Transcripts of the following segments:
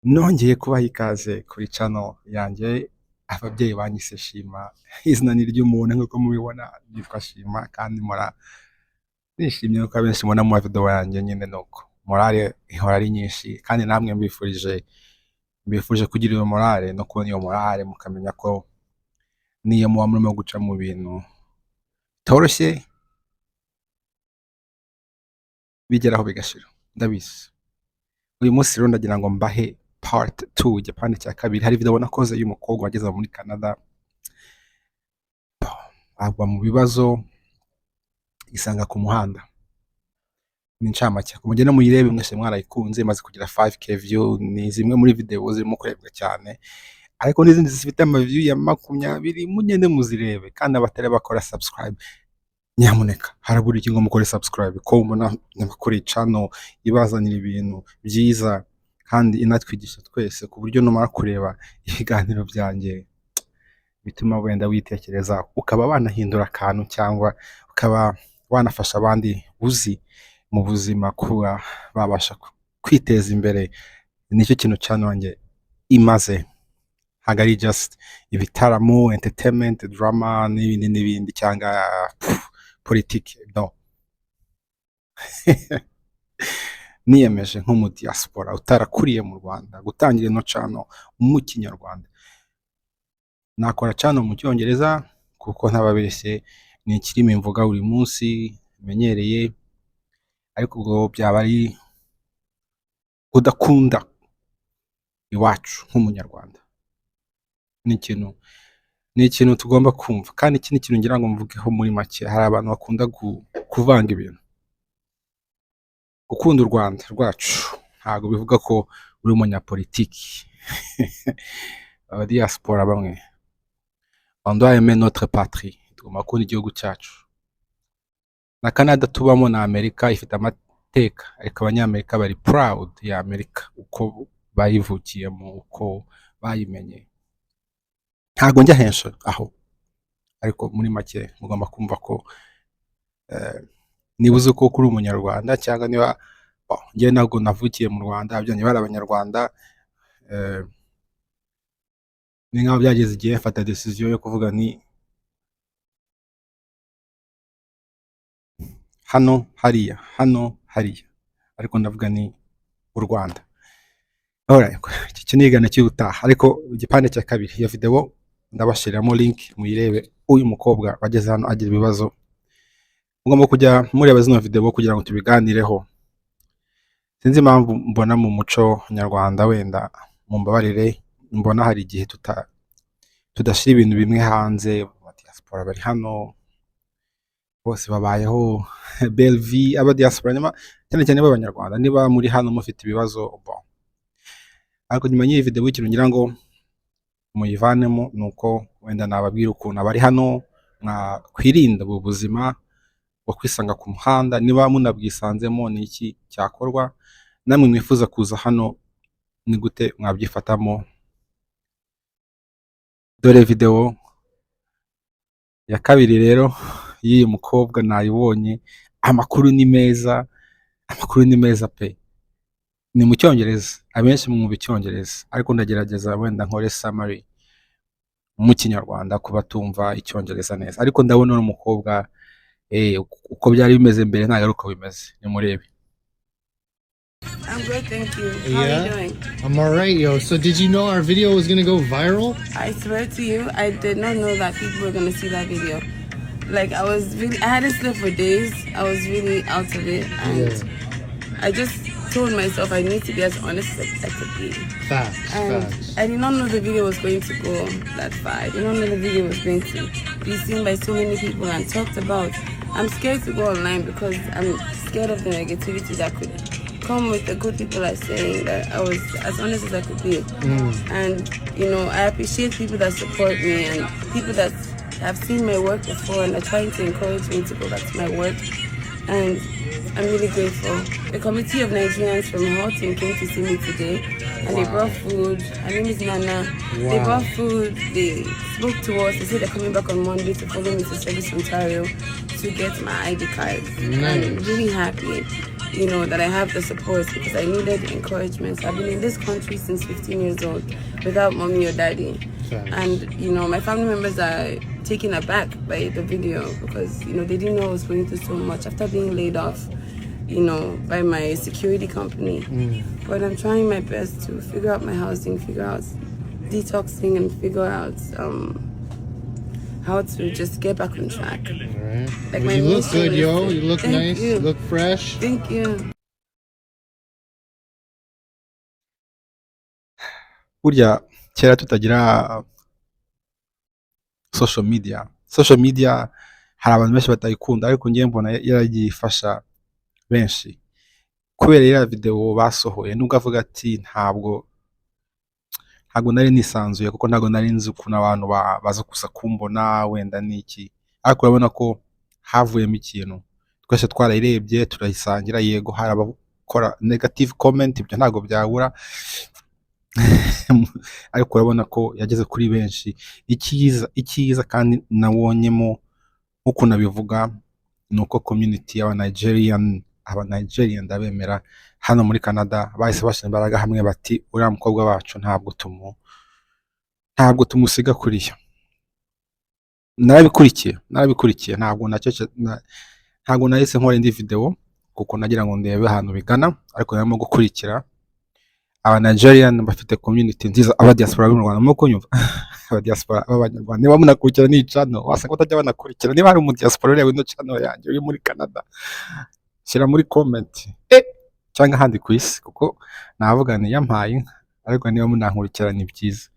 Nongeye kubaha ikaze kuri channel yanjye. Ababyeyi banyise Shima, izina ni iry'umuntu nk'uko mubibona nitwa Shima, kandi mpora nishimye kuko abenshi mubona mu mavideo yanjye nyine nuko morale ihora ari nyinshi. Kandi namwe mbifurije kugira iyo morale no kubona iyo morale, mukamenya ko niyo muba murimo guca mu bintu bitoroshye, bigeraho bigashira, ndabizi. Uyu munsi rero ndagira ngo mbahe part 2, igipande cya kabiri. Hari video nakoze y'umukobwa wageze muri Canada, agwa mu bibazo, isanga ku muhanda. Ni incamake, mugende muyirebe mwese mwarayikunze, imaze kugira 5K view. Ni zimwe muri video zirimo kurebwa cyane, ariko n'izindi zifite ama view ya 20, mugende muzirebe. Kandi abatari bakora subscribe, nyamuneka harabura iki ngo mukore subscribe, ko mubona kuri channel ibazanira ibintu byiza kandi inatwigisha twese, ku buryo numara kureba ibiganiro byanjye bituma wenda witekereza, ukaba wanahindura akantu cyangwa ukaba wanafasha abandi uzi mu buzima kuba babasha kwiteza imbere. Nicyo kintu channel yanjye imaze, ntabwo ari just ibitaramo, entertainment, drama n'ibindi n'ibindi cyangwa politiki, no. Niyemeje nk'umudiaspora utarakuriye mu Rwanda gutangira ino channel mu Kinyarwanda. Nakora channel mu Cyongereza kuko ntababeshye ni ikirimi mvuga buri munsi menyereye, ariko ubwo byaba ari kudakunda iwacu nk'Umunyarwanda. Ni ikintu tugomba kumva. Kandi ikindi kintu ngira ngo mvugeho muri make, hari abantu bakunda kuvanga ibintu. Gukunda u Rwanda rwacu ntabwo bivuga ko uri umunyapolitiki. Abadiaspora bamwe, on doit aimer notre patrie, tugomba gukunda igihugu cyacu. Na Canada tubamo na Amerika ifite amateka, ariko Abanyamerika bari proud ya Amerika uko bayivukiyemo, uko bayimenye. Ntabwo njya henshi aho, ariko muri make mugomba kumva ko niba uzi ko uri Umunyarwanda cyangwa niba, bon, njyewe ntabwo navukiye mu Rwanda, ababyeyi bari Abanyarwanda, ni nkaho byageze igihe mfata decision yo kuvuga ni hano hariya, hano hariya, ariko ndavuga ni u Rwanda. Alright, iki ni ikiganiro cy'ubutaha, ariko igipande cya kabiri iyo video ndabashyiriramo link muyirebe. Uyu mukobwa wageze hano agira ibibazo, mugomba kujya mureba zino video kugira ngo tubiganireho. Sinzi impamvu mbona mu muco nyarwanda, wenda mumbabarire, mbona hari igihe tudashyira ibintu bimwe hanze. Diaspora bari hano bose babayeho belle vie, aba diaspora nyuma cyane cyane b'Abanyarwanda, niba muri hano mufite ibibazo, bon. Ariko nyuma y'iyi video, ikintu ngira ngo muyivanemo ni uko wenda nababwira ukuntu abari hano mwakwirinda ubu buzima bwo kwisanga ku muhanda. Niba munabwisanzemo, ni iki cyakorwa? Namwe mwifuza kuza hano, ni gute mwabyifatamo? Dore video ya kabiri rero y'uyu mukobwa nayibonye. Amakuru ni meza, amakuru ni meza pe. Ni mu Cyongereza, abenshi mwumva Icyongereza, ariko ndagerageza wenda nkore summary mu Kinyarwanda ku batumva Icyongereza neza. Ariko ndabona uno mukobwa, uko byari bimeze mbere ntabwo ari uko bimeze. Nimurebe. I'm good, thank you. How are you doing? I'm all right, yo. So did you know our video was gonna go viral? I swear to you, I did not know that people were gonna see that video. Like, I was really, I hadn't slept for days. I was really out of it, and I just told myself I need to be as honest as I could be. Facts, And facts. I did not know the video was going to go that far. I did not know the video was going to be seen by so many people and talked about. I'm scared to go online because I'm scared of the negativity that could come with the good people are saying that I was as honest as I could be. And I appreciate people that support me and people that have seen my work before and are trying to encourage me to go back to my work. And I'm really grateful. The committee of Nigerians from Halton came to see me today, and they brought food. Her name is Nana. They brought food. They spoke to us. They said they're coming back on Monday to follow me to Service Ontario to get my ID card. I'm Nice. really happy. That I have the support because I needed encouragement. I've been in this country since 15 years old without mommy or daddy. Facts. And my family members are taken aback by the video because they didn't know I was going through so much after being laid off by my security company. But I'm trying my best to figure out my housing, figure out detoxing, and figure out how to just get back on track. All right. Like Well, my you look mission good, is yo. to- You look Thank nice. you. Look fresh. Thank you. Burya kera tutagira social media, social media hari abantu benshi batayikunda, ariko ngiye mbona yaragiye ifasha benshi kubera iriya video basohoye. Nubwo avuga ati ntabwo nari nisanzuye kuko ntabwo nari nzi ukuntu abantu baza kuza kumbona wenda n'iki, ariko urabona ko havuyemo ikintu. Twese twarayirebye, turayisangira. Yego, hari abakora negative comment, ibyo ntabwo byabura, ariko urabona ko yageze kuri benshi. Icyiza kandi nabonyemo, nk'uko nabivuga, ni uko community y'aba Nigerian, aba Nigerian ndabemera, hano muri Canada bahise bashyira imbaraga hamwe bati: "Uriya mukobwa wacu ntabwo tumusiga kuriya." Narabikurikiye, ntabwo nacece, ntabwo nahise nkora indi video kuko nagira ngo ndebe ahantu bigana, ariko narimo gukurikira. Aba Nigerian bafite community nziza, aba diaspora bo mu Rwanda, murimo kunyumva, aba diaspora b'Abanyarwanda, niba munakurikira n'iyi channel, wasanga batajya banakurikira. Niba hari umu diaspora ureba ino channel yanjye uri muri Canada, shyira muri comment, cyangwa ahandi ku isi, kuko navuga ni yampaye inka, ariko niba munankurikira ni byiza.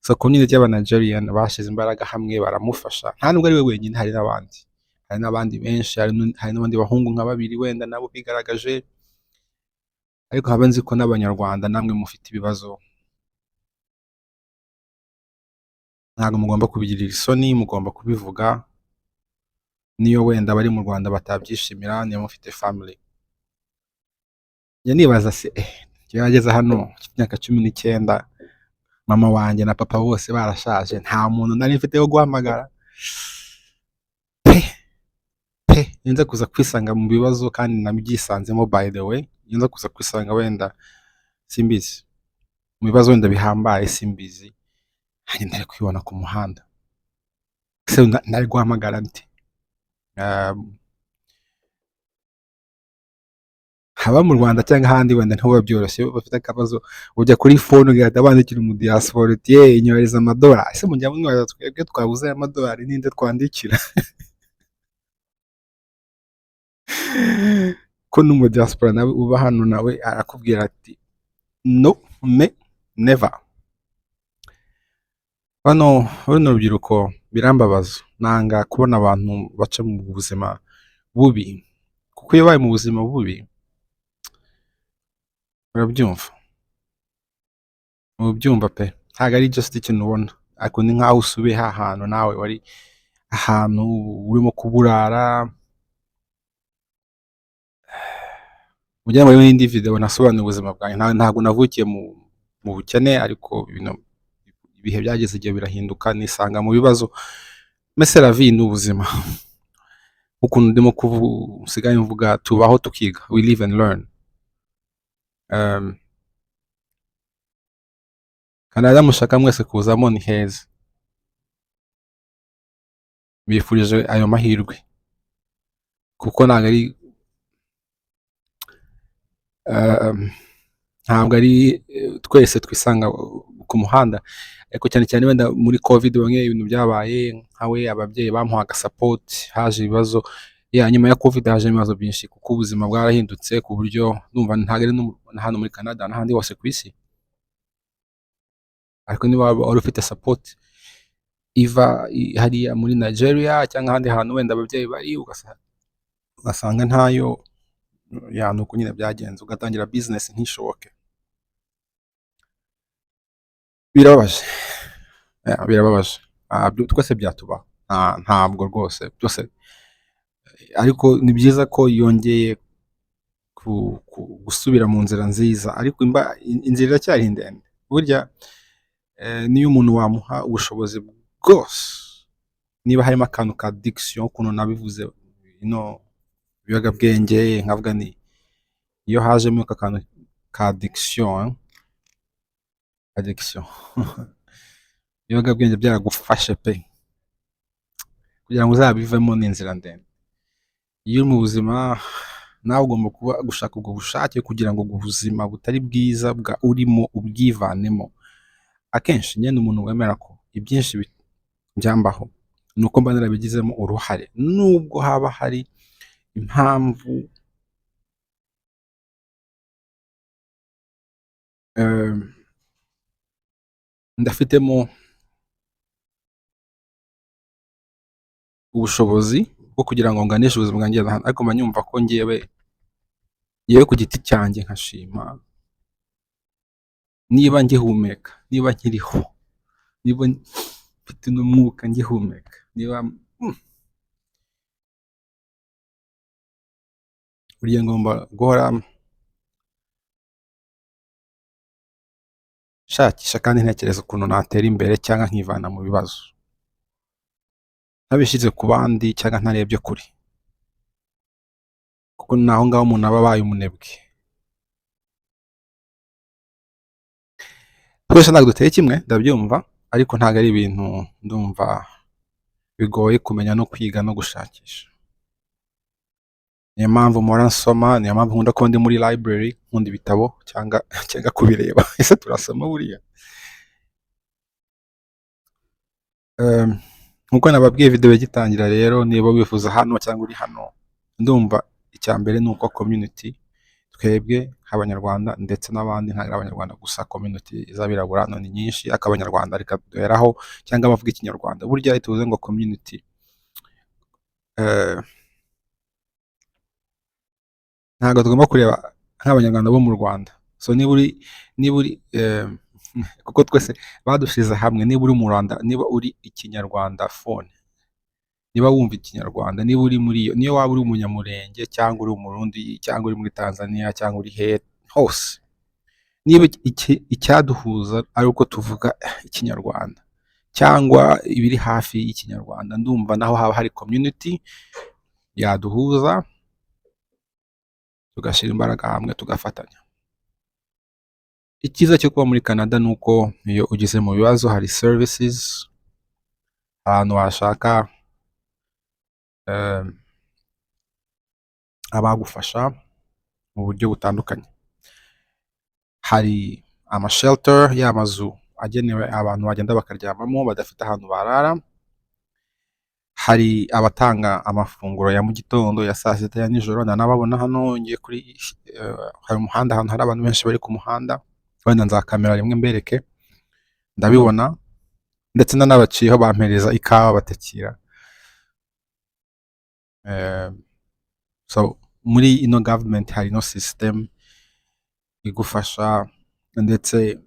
So community y'aba Nigerian bashyize imbaraga hamwe baramufasha. Nta nubwo ari we wenyine, hari n'abandi benshi, hari n'abandi bahungu nka babiri wenda nabo bigaragaje. Ariko nkaba nzi ko n'Abanyarwanda namwe mufite ibibazo, ntabwo mugomba kubigirira isoni, mugomba kubivuga, niyo wenda abari mu Rwanda batabyishimira, niyo mufite family. Njya nibaza se, njyewe nageze hano mfite imyaka 19, mama wanjye na papa bose barashaje, nta muntu nari mfite wo guhamagara pe pe. Iyo nza kuza kwisanga mu bibazo, kandi nabyisanzemo by the way, iyo nza kuza kwisanga wenda simbizi mu bibazo wenda bihambaye, simbizi, nanjye ntari kwibona ku muhanda se, nari guhamagara nte? Haba mu Rwanda cyangwa ahandi wenda ntibiba byoroshye. Bafite akabazo, ujya kuri phone ugahita bandikira umu diaspora uti: "Ye, nyohereza amadolari." Ese mujya mwibaza twebwe twabuze aya madolari ninde twandikira, ko n'umu diaspora nawe uba hano nawe arakubwira ati: "No me never." Bano runo rubyiruko birambabaza, nanga kubona abantu baca mu buzima bubi, kuko iyo ubaye mu buzima bubi urabyumva, ubyumva pe. Ntabwo ari just ikintu ubona, ariko ni nkaho usubiye ha hantu nawe wari, ahantu urimo kuburara. Kugira ngo n'indi video nasobanuye ubuzima bwanjye. Ntabwo navukiye mu bukene, ariko ibihe byageze igihe birahinduka, nisanga mu bibazo. Mbese la vie ni ubuzima, ukuntu ndimo nsigaye mvuga, tubaho tukiga, we live and learn. Canada mushaka mwese kuzamo ni heza, bifurije ayo mahirwe, kuko ntabwo ari twese twisanga ku muhanda. Ariko cyane cyane wenda muri COVID bamwe ibintu byabaye nkawe, ababyeyi bamuhaga support, haje ibibazo ya nyuma ya COVID, haje ibibazo byinshi kuko ubuzima bwarahindutse ku buryo ndumva ntabwo ari no na hano muri Canada n'ahandi hose ku isi. Ariko niba wari ufite support iva hariya muri Nigeria cyangwa ahandi hantu wenda ababyeyi bari, ugasanga ntayo ya, nuko nyine byagenze, ugatangira business ntishoboke, birababaje. Yeah, birababaje. Twese byatubaho. Ntabwo rwose byose, ariko ni byiza ko yongeye gusubira mu nzira nziza, ariko inzira iracyari ndende. Burya niyo umuntu wamuha ubushobozi bwose, niba harimo akantu ka addiction, ukuntu nabivuze, ino ibiyobyabwenge, nkavuga ni Iyo hajemo aka kantu ka addiction, addiction, ibiyobyabwenge byaragufashe pe, kugira ngo uzabivemo ni inzira ndende. Iyo uri mu buzima, nawe ugomba kuba gushaka ubwo bushake kugira ngo ubwo buzima butari bwiza bwa urimo ubwivanemo. Akenshi nyine umuntu wemera ko ibyinshi byambaho ni uko mba narabigizemo uruhare, nubwo haba hari impamvu ndafitemo ubushobozi bwo kugira ngo nganishe ubuzima bwanjye ahantu, ariko mba nyumva ko ngewe ku giti cyanjye nkashima niba ngihumeka, niba nkiriho, niba mfite n'umwuka ngihumeka, niba buriya ngomba guhora nshakisha kandi ntekereza ukuntu natera imbere cyangwa nkivana mu bibazo, ntabishyize ku bandi cyangwa ntarebye kure, kuko naho ngaho umuntu aba abaye umunebwe. Twese ntabwo duteye kimwe, ndabyumva, ariko ntabwo ari ibintu ndumva bigoye kumenya no kwiga no gushakisha. Niyo mpamvu mpora nsoma, niyo mpamvu nkunda kuba ndi muri library, nkunda ibitabo cyangwa kubireba. Ese turasoma buriya? Nkuko nababwiye video igitangira rero, niba wifuza hano cyangwa uri hano, ndumva icya mbere ni uko community twebwe nk'Abanyarwanda ndetse n'abandi, ntabwo ari Abanyarwanda gusa, community z'abirabura hano ni nyinshi, ariko Abanyarwanda reka duheraho, cyangwa abavuga Ikinyarwanda. Burya iyo tuvuze ngo community, ntabwo tugomba kureba nk'Abanyarwanda bo mu Rwanda. So niba uri kuko twese badushyize hamwe, niba uri mu Rwanda, niba uri Ikinyarwanda phone, niba wumva Ikinyarwanda, niba uri muri iyo, niyo waba uri umunyamurenge cyangwa uri umurundi cyangwa uri muri Tanzania cyangwa uri he hose, niba icyaduhuza ari uko tuvuga Ikinyarwanda cyangwa ibiri hafi y'Ikinyarwanda, ndumva naho haba hari community yaduhuza, tugashyira imbaraga hamwe, tugafatanya. Icyiza cyo kuba muri Canada ni uko iyo ugeze mu bibazo hari services, ahantu washaka abagufasha mu buryo butandukanye. Hari amashelter, ya mazu agenewe abantu bagenda bakaryamamo badafite ahantu barara. Hari abatanga amafunguro ya mu gitondo, ya saa sita, ya nijoro. Ndanababona hano ngiye kuri hari umuhanda, ahantu hari abantu benshi bari ku muhanda, wenda nzakamera rimwe mbereke, ndabibona. Ndetse nanabaciyeho bampereza ikawa batekira. So muri ino government hari ino system igufasha, ndetse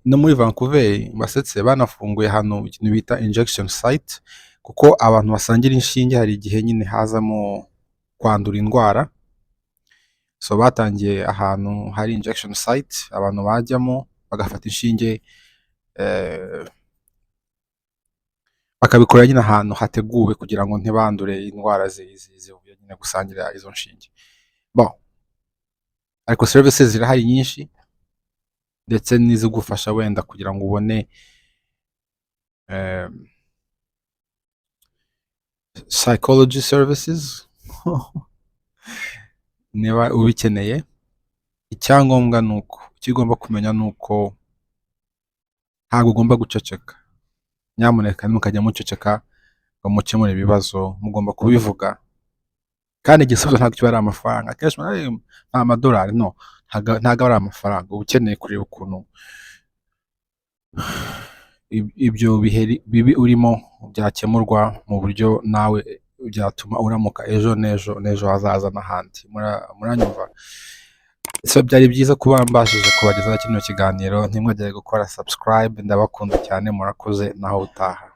no muri Vancouver basetse banafunguye hano ikintu bita injection site, kuko abantu basangira inshinge hari igihe nyine hazamo kwandura indwara. So batangiye ahantu hari injection site, abantu bajyamo bagafata inshinge, bakabikora nyine ahantu hateguwe kugira ngo ntibandure indwara zivuye nyine gusangira izo nshinge. Bon, ariko services zirahari nyinshi, ndetse n'izigufasha wenda kugira ngo ubone psychology services niba ubikeneye. Icyangombwa ni uko icyo ugomba kumenya ni uko ntabwo ugomba guceceka. Nyamuneka ntimukajya muceceka ngo mukemure ibibazo, mugomba kubivuga. Kandi igisubizo ntabwo kiba ari amafaranga. Akenshi nta madolari, no, ntabwo ari amafaranga. Uba ukeneye kureba ukuntu ibyo bihe bibi urimo byakemurwa mu buryo nawe byatuma uramuka ejo n'ejo n'ejo hazaza n'ahandi. Muranyumva? So byari byiza kuba mbashije kubagezaho kino kiganiro. Ntimwagere gukora subscribe, ndabakunda cyane, murakoze, naho utaha.